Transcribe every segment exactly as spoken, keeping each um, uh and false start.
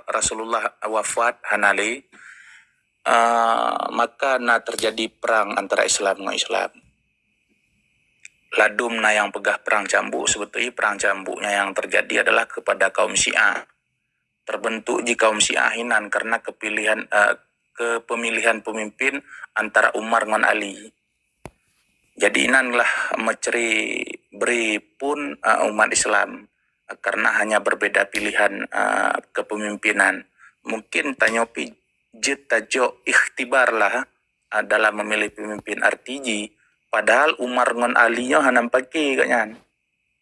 Rasulullah wafat hana lé, eh, maka na terjadi perang antara Islam ngon Islam. Ladum na nyang peugah perang cambuk, sebetulnya perang cambuknya yang terjadi adalah kepada kaum Syiah. Terbentuk ji kaum Syiah inan karena kepilihan, eh, kepemilihan pemimpin antara Umar ngon Ali. Jadi inan lah meucri bri pun, eh, umat Islam, eh, karena hanya berbeda pilihan, eh, kepemimpinan. Mungkin tanyoe pi jeuet tajok ikhtibar lah, eh, dalam memilih pemimpin. Arti ji, padahal Umar ngon Ali nyoe hana paké gobnyan.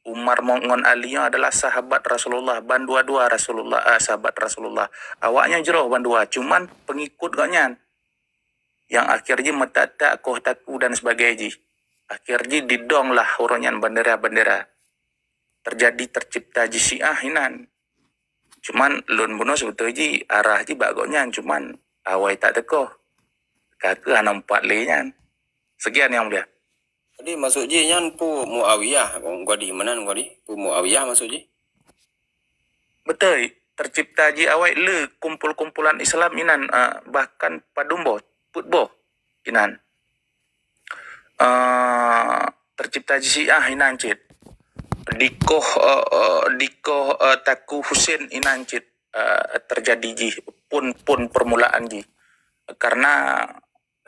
Umar mo-, ngon Ali nyoe adalah sahabat Rasulullah, bandua-dua Rasulullah, eh, sahabat Rasulullah. Awaknyan jroh bandua, cuman pengikut gobnyan yang akhir jih meutak-tak koh taku dan sebagainya jih. Akhir jih didong lah uroe nyan bandera-bandera. Terjadi tercipta jih Syiah inan. Cuman lôn bunoe sebetulnya jih arah jih bak gobnyan, cuman awai tak teukoh. Ka keuh hana umpat lé nyan. Sekian yang mulia. Jadi maksud jih nyan Pu Muawiyah, godi meunan godi, Pu Muawiyah maksud jih? Beutôi, tercipta jih awai le kumpul-kumpulan Islam inan, eh, bahkan padum boh, peuet boh inan. Eh, tercipta jih Syiah inan cit. Dikoh, eh, eh, dikoh, eh, taku Husain inan cit, eh, terjadi jih pun-pun permulaan jih. Karena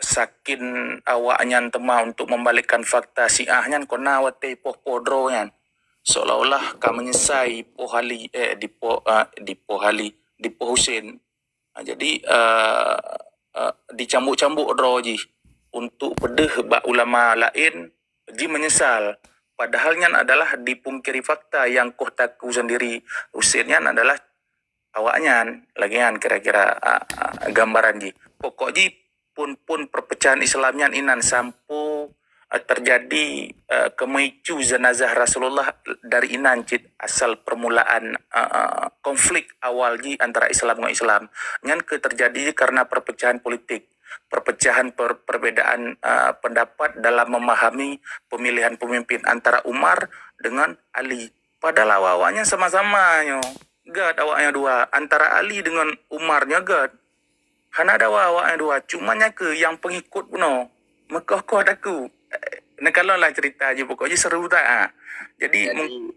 sakin awaknyan teuma untuk membalikkan fakta Syiah nyan kona watèe poh-poh droe nyan. Seolah-olah ka menyesai poh Ali, eh, di poh, eh, di poh Ali, di poh Husain. Ha, jadi, eh, eh, dicambuk-cambuk droe jih untuk peudeuh bak ulama laén, ji menyesal. Padahal nyan adalah dipungkiri fakta yang koh taku sendiri Husain nyan adalah awaknyan. Lagèe nyan kira-kira, ah, ah, gambaran jih. Pokok jih pun-pun perpecahan Islam nyan inan sampoe, ah, terjadi, ah, keumeuicu jenazah Rasulullah dari inan cit asal permulaan, ah, ah, konflik awal jih antara Islam ngon Islam. Nyan keuh terjadi karena perpecahan politik, perpecahan per-, perbedaan, ah, pendapat dalam memahami pemilihan pemimpin antara Umar dengan Ali. Padahal awak-awaknya sama-sama nyoe. Gèt awaknya dua, antara Ali dengan Umar nyoe gèt. Hana dawa awaknya dua, cuma nyan keuh nyang pengikut bunoe. Meukoh-koh taku. Eh, neukalon lah cerita jih, pokok jih seru that, ha. Jadi, jadi, mung-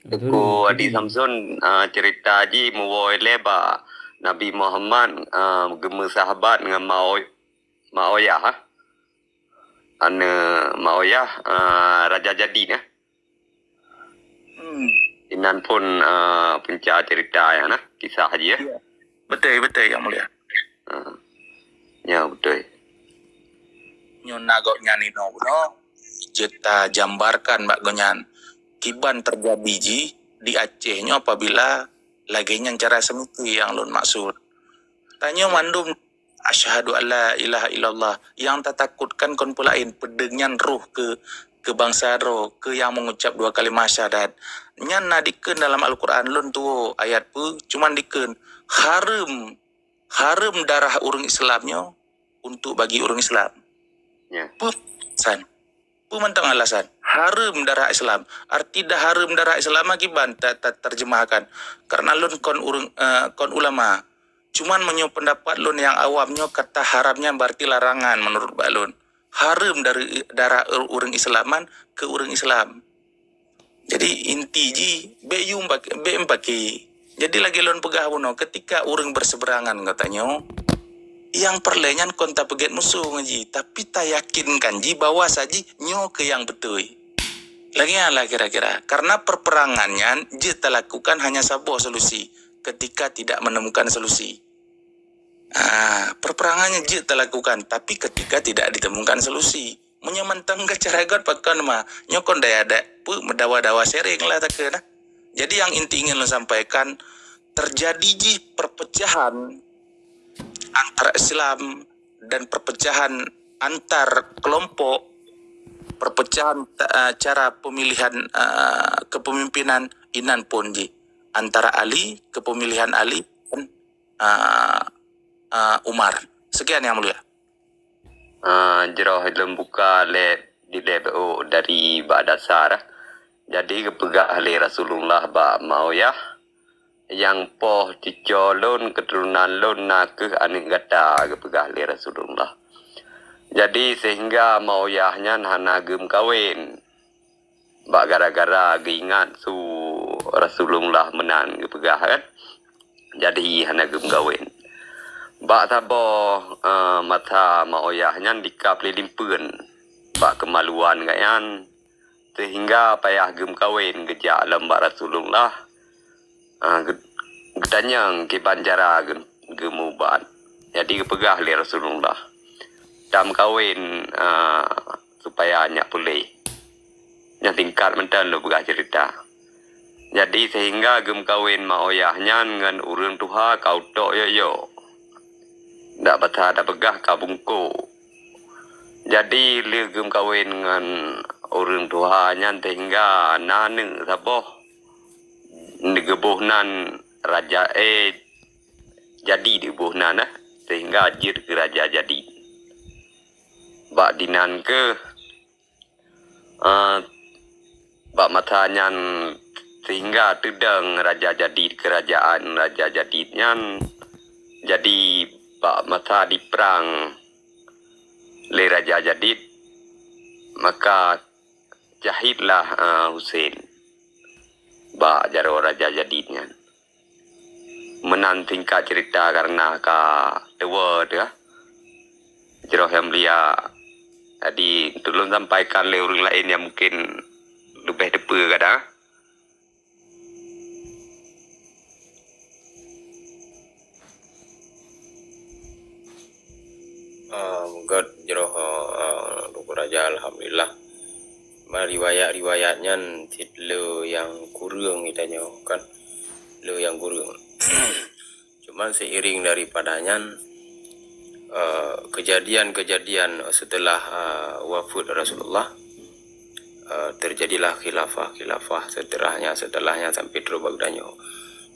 Teungku Adi Samson, ah, cerita jih meuwoe lé bak Nabi Muhammad, ah, geumeusahabat ngon Mao-, Maoyah, ah. Aneuk Maoyah, ah, raja jadi nah. Hmm. Inan pun, ah, punca cerita nyan nah, kisah jih, ya. Ya. Beutôi, beutôi, Yang Mulia. Ah. Ya, beutôi. Nyoe na gobnyan inoe bunoe, jeuet tajambarkan bak gobnyan. Kiban teujadi jih di Aceh nyoe apabila lagèe nyan cara seumike nyang lôn maksud. Tanyoe mandum asyhadu alla ilaha illallah. Nyang tatakutkan kon peue laén, peudeueng nyan roh keu, keu bansa droe, keu nyang mengucap dua kalimah syahadat. Nyan na dikheun dalam Al-Quran, lôn tuwoe ayat peue, cuman dikheun, hareuem, hareuem darah ureueng Islam nyoe untuk bagi ureueng Islam. Ya. Peue alasan? Peue mantong alasan? Hareuem darah Islam. Arti da-, hareuem darah Islam akiban ta-, ta-, terjemahkan. Karena lôn kon ureueng, eh, kon ulama. Cuman meunyoe pendapat lôn nyang awam nyoe, kata haram nyan berarti larangan menurut bak lôn. Hareuem dari darah ureueng Islam nyan keu ureueng Islam. Jadi inti jih, bèk yum bak-, bèk meupaké. Jadi lagèe lôn peugah bunoe, ketika ureueng berseberangan geutanyoe, nyang peureulèe nyan kon tapeugèt musoh ngon jih, tapi tayakinkan jih bahwa sajih nyoe keuh nyang beutôi. Lagèe nyan lah kira-kira. Karena perperangan nyan jeuet talakukan hanya saboh solusi, ketika tidak menemukan solusi. Ah, perperangan nyan jeuet talakukan, tapi ketika tidak ditemukan solusi. Meunyoe mantong ka cara göt pakon ma, nyoe kon daya-daya, peue, meudawa-dawa sering lah takheun nah. Jadi yang inti ingin lôn sampaikan, terjadi jih perpecahan antara Islam dan perpecahan antar kelompok, perpecahan ta-, eh, cara pemilihan, eh, kepemimpinan inan pun jih antara Ali, kepemilihan Ali dan, eh, eh, Umar. Sekian Yang Mulia. Ah, jroh lôn buka lé, dilèe beuh dari bak dasar. Jadi geupeugah lé Rasulullah bak Muawiyah, nyang poh cuco lôn, keuturonan lôn na kheueh aneuëk gata," geupeugah lé Rasulullah. Jadi sehingga Ma'uyah nyan hana geumeukawen. Bak gara-gara geuingat su Rasulullah meunan geupeugah kan. Jadi hana geumeukawen. Bak saboh, eh, masa Ma'uyah nyan dikab lé limpeuen bak keumaluan gobnyan, sehingga payah geumeukawen geujak lom bak Rasulullah. Ah, geu-, geutanyong kiban cara geu-, geumubat. Jadi geupeugah lé Rasulullah, "Tameukawen, ah, supaya nyak puléh." Nyang singkat mantong lôn peugah ceurita. Jadi sehingga geumeukawen Ma'uyah nyan ngon ureuëng tuha ka utok yok-yok. Dak basa tapeugah ka bungkôk. Jadi lheueh geumeukawen ngon ureuëng tuha nyan sehingga na aneuëk saboh, geubôh nan Raja, eh, Jadid geuboh nan, eh, sehingga jeuet keu Raja Jadid. Bak dinan kheueh, eh, bak masa nyan sehingga teudong Raja Jadid keurajaan Raja Jadid nyan. Jadi bak masa diprang lé Raja Jadid, maka syahidlah, eh, Husein bak jaroe Raja Jadid nyan. Meunan singkat ceurita karena ka tuwoe teuh, jroh nyang mulia. Jadi, ulôn sampaikan lé ureuëng laén nyang mungken leubeh teupeue kadang. Ah, meugot jroh, ah, Teungku Raja, alhamdulillah. Ma riwayat-riwayat nyan cit le nyang kureueng geutanyoe kan. Le nyang kureueng. Cuman seiring daripada nyan, eh, kejadian-kejadian setelah, eh, wafat Rasulullah, eh, terjadilah khilafah-khilafah setelahnya, setelahnya sampai terus bak geutanyoe.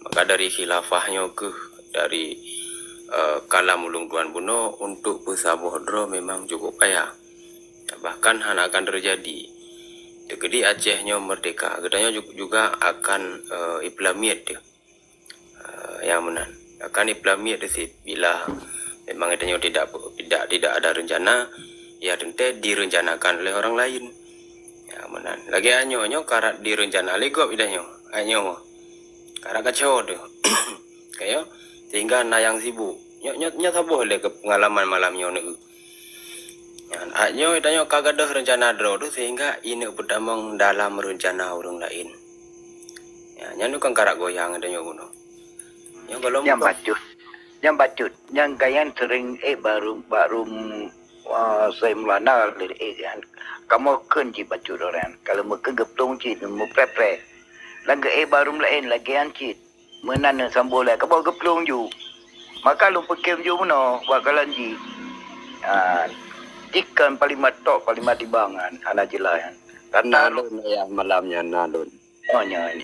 Maka dari khilafah nyoe kheueh dari, eh, kalam ulôn tuan bunoe untuk peusaboh droe memang cukup payah. Bahkan hana akan terjadi. Teukeudiek Aceh nyoe merdeka, geutanyoe ju-, juga akan, eh, ipeulamiet teuh. Ah, nyang meunan. Akan ipeulamiet teuh cit bila memang geutanyoe tidak, tidak, tidak ada rencana, ya teuntée direncanakan oleh orang lain. Nyang meunan. Lagée nyoe, nyoe karap direncana lé gob geutanyoe. Nyoe. Karap kacau teuh. Kayo, sehingga na nyang sibuk. Nyoe, nyoe, nyoe saboh lé keu pengalaman malam nyoe. Nyan, nyoe tanyoe ka gadôh reuncana droe teuh sehingga ineuk peutamong dalam reuncana ureuëng laén. Ya, nyan kon karap goyang tanyoe bunoe. Nyoe gohlom Nyang kon bacut. Nyang bacut. Nyang gayan sering, eh, barum, barum, ah, saya mulana, eh, kan. Kamoe kheun cit bacut orang. Kalau meukeun geuplong cit, meupreh-preh. Lagée, eh, barum laén, lagée nyan cit. Meunan neusamboh lé kamoe geuplueng ju. Maka lôn peukem ju meunoe bak kalan jih. Ha, jikon palima tok, palima tibang nyan, hana jeulaih nyan. Karena na lôn ayah malam nyan, na lôn. Oh, nyan.